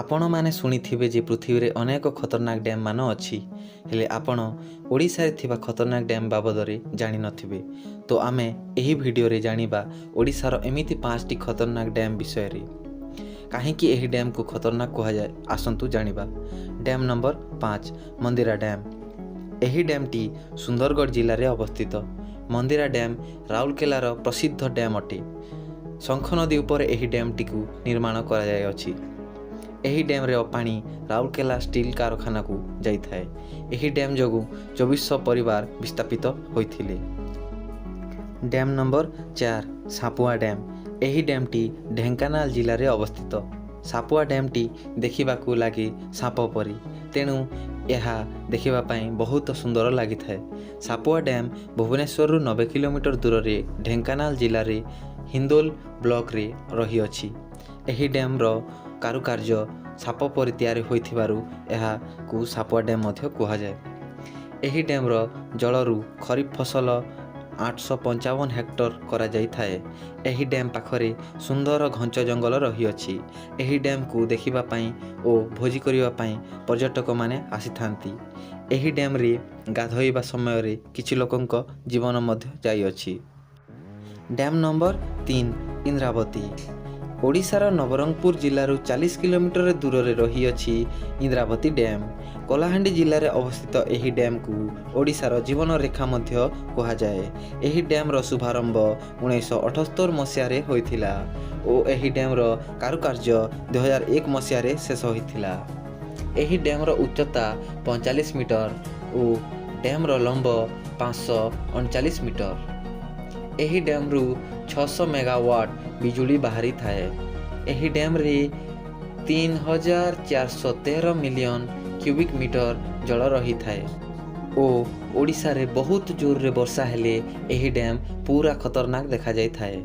ଆପଣମାନେ ଶୁଣିଥିବେ ଯେ ପୃଥିବୀରେ ଅନେକ ଖତରନାକ ଡ୍ୟାମ୍ ମାନ ଅଛି। ହେଲେ ଆପଣ ଓଡ଼ିଶାରେ ଥିବା ଖତରନାକ ଡ୍ୟାମ୍ ବାବଦରେ ଜାଣିନଥିବେ। ତ ଆମେ ଏହି ଭିଡ଼ିଓରେ ଜାଣିବା ଓଡ଼ିଶାର ଏମିତି ପାଞ୍ଚଟି ଖତରନାକ ଡ୍ୟାମ୍ ବିଷୟରେ। କାହିଁକି ଏହି ଡ୍ୟାମ୍କୁ ଖତରନାକ କୁହାଯାଏ, ଆସନ୍ତୁ ଜାଣିବା। Dam number 5, Mandira dam. ଏହି ଡ୍ୟାମ୍ଟି ସୁନ୍ଦରଗଡ଼ ଜିଲ୍ଲାରେ ଅବସ୍ଥିତ। ମନ୍ଦିରା ଡ୍ୟାମ୍ ରାଉରକେଲାର ପ୍ରସିଦ୍ଧ ଡ୍ୟାମ୍ ଅଟେ। ଶଙ୍ଖ ନଦୀ ଉପରେ ଏହି ଡ୍ୟାମ୍ଟିକୁ ନିର୍ମାଣ କରାଯାଇଅଛି। ଏହି ଡ୍ୟାମ୍ର ପାଣି ରାଉରକେଲା ଷ୍ଟିଲ୍ କାରଖାନାକୁ ଯାଇଥାଏ। ଏହି ଡ୍ୟାମ୍ ଯୋଗୁଁ 2400 ପରିବାର ବିସ୍ଥାପିତ ହୋଇଥିଲେ। Dam number 4, Sapua dam. ଏହି ଡ୍ୟାମ୍ଟି ଢେଙ୍କାନାଳ ଜିଲ୍ଲାରେ ଅବସ୍ଥିତ। ସାପୁଆ ଡ୍ୟାମ୍ଟି ଦେଖିବାକୁ ଲାଗେ ସାପ ପରି, ତେଣୁ ଏହା ଦେଖିବା ପାଇଁ ବହୁତ ସୁନ୍ଦର ଲାଗିଥାଏ। ସାପୁଆ ଡ୍ୟାମ୍ ଭୁବନେଶ୍ୱରରୁ 90 କିଲୋମିଟର ଦୂରରେ ଢେଙ୍କାନାଳ ଜିଲ୍ଲାରେ ହିନ୍ଦୋଲ ବ୍ଲକରେ ରହିଅଛି। ଏହି ଡ୍ୟାମ୍ର କାରୁକାର୍ଯ୍ୟ ସାପ ପରି ତିଆରି ହୋଇଥିବାରୁ ଏହାକୁ ସାପୁଆ ଡ୍ୟାମ୍ ମଧ୍ୟ କୁହାଯାଏ। ଏହି ଡ୍ୟାମ୍ର ଜଳରୁ ଖରିଫ ଫସଲ 855 ହେକ୍ଟର କରାଯାଇଥାଏ। ଏହି ଡ୍ୟାମ୍ ପାଖରେ ସୁନ୍ଦର ଘଞ୍ଚ ଜଙ୍ଗଲ ରହିଅଛି। ଏହି ଡ୍ୟାମ୍କୁ ଦେଖିବା ପାଇଁ ଓ ଭୋଜି କରିବା ପାଇଁ ପର୍ଯ୍ୟଟକମାନେ ଆସିଥାନ୍ତି। ଏହି ଡ୍ୟାମ୍ରେ ଗାଧୋଇବା ସମୟରେ କିଛି ଲୋକଙ୍କ ଜୀବନ ମଧ୍ୟ ଯାଇଅଛି। Dam number 3, Indravati. ଓଡ଼ିଶାର ନବରଙ୍ଗପୁର ଜିଲ୍ଲାରୁ 40 କିଲୋମିଟର ଦୂରରେ ରହିଅଛି ଇନ୍ଦ୍ରାବତୀ ଡ୍ୟାମ୍। କଳାହାଣ୍ଡି ଜିଲ୍ଲାରେ ଅବସ୍ଥିତ ଏହି ଡ୍ୟାମ୍କୁ ଓଡ଼ିଶାର ଜୀବନରେଖା ମଧ୍ୟ କୁହାଯାଏ। ଏହି ଡ୍ୟାମ୍ର ଶୁଭାରମ୍ଭ 1978 ମସିହାରେ ହୋଇଥିଲା ଓ ଏହି ଡ୍ୟାମ୍ର କାରୁକାର୍ଯ୍ୟ 2001 ମସିହାରେ ଶେଷ ହୋଇଥିଲା। ଏହି ଡ୍ୟାମ୍ର ଉଚ୍ଚତା 45 ମିଟର ଓ ଡ୍ୟାମ୍ର ଲମ୍ବ 539 ମିଟର। ଏହି ଡ୍ୟାମ୍ରୁ 600 ମେଗାୱାଟ୍ ବିଜୁଳି ବାହାରିଥାଏ। ଏହି ଡ୍ୟାମ୍ରେ 3413 ମିଲିୟନ କ୍ୟୁବିକ୍ ମିଟର ଜଳ ରହିଥାଏ ଓ ଓଡ଼ିଶାରେ ବହୁତ ଜୋରରେ ବର୍ଷା ହେଲେ ଏହି ଡ୍ୟାମ୍ ପୁରା ଖତରନାକ ଦେଖାଯାଇଥାଏ।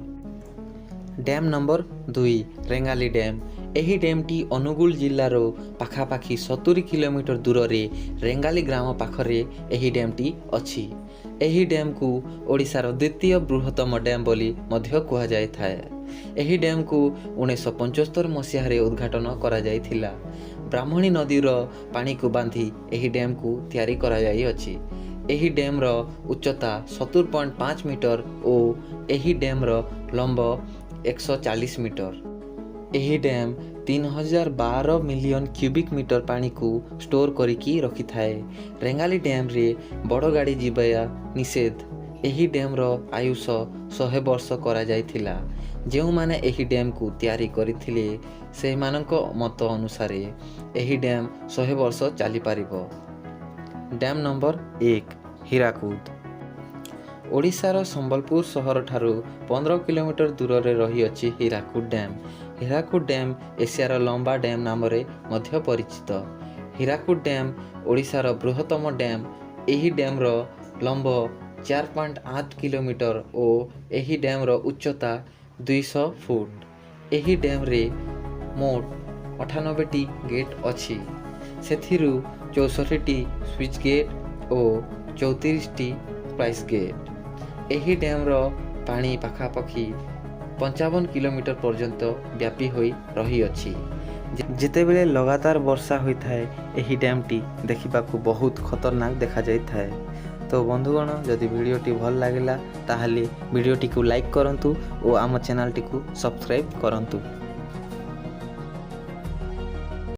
Dam number 2, Rengali dam. ଏହି ଡ୍ୟାମ୍ଟି ଅନୁଗୁଳ ଜିଲ୍ଲାର ପାଖାପାଖି 70 କିଲୋମିଟର ଦୂରରେ ରେଙ୍ଗାଲି ଗ୍ରାମ ପାଖରେ ଏହି ଡ୍ୟାମ୍ଟି ଅଛି। ଏହି ଡ୍ୟାମ୍କୁ ଓଡ଼ିଶାର ଦ୍ୱିତୀୟ ବୃହତ୍ତମ ଡ୍ୟାମ୍ ବୋଲି ମଧ୍ୟ କୁହାଯାଇଥାଏ। ଏହି ଡ୍ୟାମ୍କୁ 1975 ମସିହାରେ ଉଦ୍ଘାଟନ କରାଯାଇଥିଲା। ବ୍ରାହ୍ମଣୀ ନଦୀର ପାଣିକୁ ବାନ୍ଧି ଏହି ଡ୍ୟାମ୍କୁ ତିଆରି କରାଯାଇଅଛି। ଏହି ଡ୍ୟାମ୍ର ଉଚ୍ଚତା 70.5 ମିଟର ଓ ଏହି ଡ୍ୟାମ୍ର ଲମ୍ବ 140 ମିଟର। ଏହି ଡ୍ୟାମ୍ 3012 ମିଲିୟନ କ୍ୟୁବିକ୍ ମିଟର ପାଣିକୁ ଷ୍ଟୋର କରିକି ରଖିଥାଏ। ରେଙ୍ଗାଲି ଡ୍ୟାମ୍ରେ ବଡ଼ ଗାଡ଼ି ଯିବା ନିଷେଧ। ଏହି ଡ୍ୟାମ୍ର ଆୟୁଷ 100 ବର୍ଷ କରାଯାଇଥିଲା। ଯେଉଁମାନେ ଏହି ଡ୍ୟାମ୍କୁ ତିଆରି କରିଥିଲେ, ସେମାନଙ୍କ ମତ ଅନୁସାରେ ଏହି ଡ୍ୟାମ୍ 100 ବର୍ଷ ଚାଲିପାରିବ। Dam number 1, Hirakud. ଓଡ଼ିଶାର ସମ୍ବଲପୁର ସହରଠାରୁ 15 କିଲୋମିଟର ଦୂରରେ ରହିଅଛି ହୀରାକୁଦ ଡ୍ୟାମ୍। ହୀରାକୁଦ ଡ୍ୟାମ୍ ଏସିଆର ଲମ୍ବା ଡ୍ୟାମ୍ ନାମରେ ମଧ୍ୟ ପରିଚିତ। ହୀରାକୁଦ ଡ୍ୟାମ୍ ଓଡ଼ିଶାର ବୃହତ୍ତମ ଡ୍ୟାମ୍। ଏହି ଡ୍ୟାମ୍ର ଲମ୍ବ 4.8 କିଲୋମିଟର ଓ ଏହି ଡ୍ୟାମ୍ର ଉଚ୍ଚତା 200 ଫୁଟ। ଏହି ଡ୍ୟାମ୍ରେ ମୋଟ 98ଟି ଗେଟ୍ ଅଛି। ସେଥିରୁ 64ଟି ସ୍ଲୁଇସ୍ ଗେଟ୍ ଓ 34ଟି ସ୍ପ୍ଲାଇସ୍ ଗେଟ୍। ଏହି ଡ୍ୟାମ୍ର ପାଣି ପାଖାପାଖି 55 କିଲୋମିଟର ପର୍ଯ୍ୟନ୍ତ ବ୍ୟାପି ହୋଇ ରହିଅଛି। ଯେତେବେଳେ ଲଗାତାର ବର୍ଷା ହୋଇଥାଏ, ଏହି ଡ୍ୟାମ୍ଟି ଦେଖିବାକୁ ବହୁତ ଖତରନାକ ଦେଖାଯାଇଥାଏ। ତ ବନ୍ଧୁଗଣ, ଯଦି ଭିଡ଼ିଓଟି ଭଲ ଲାଗିଲା, ତାହେଲେ ଭିଡ଼ିଓଟିକୁ ଲାଇକ୍ କରନ୍ତୁ ଓ ଆମ ଚ୍ୟାନେଲଟିକୁ ସବସ୍କ୍ରାଇବ୍ କରନ୍ତୁ।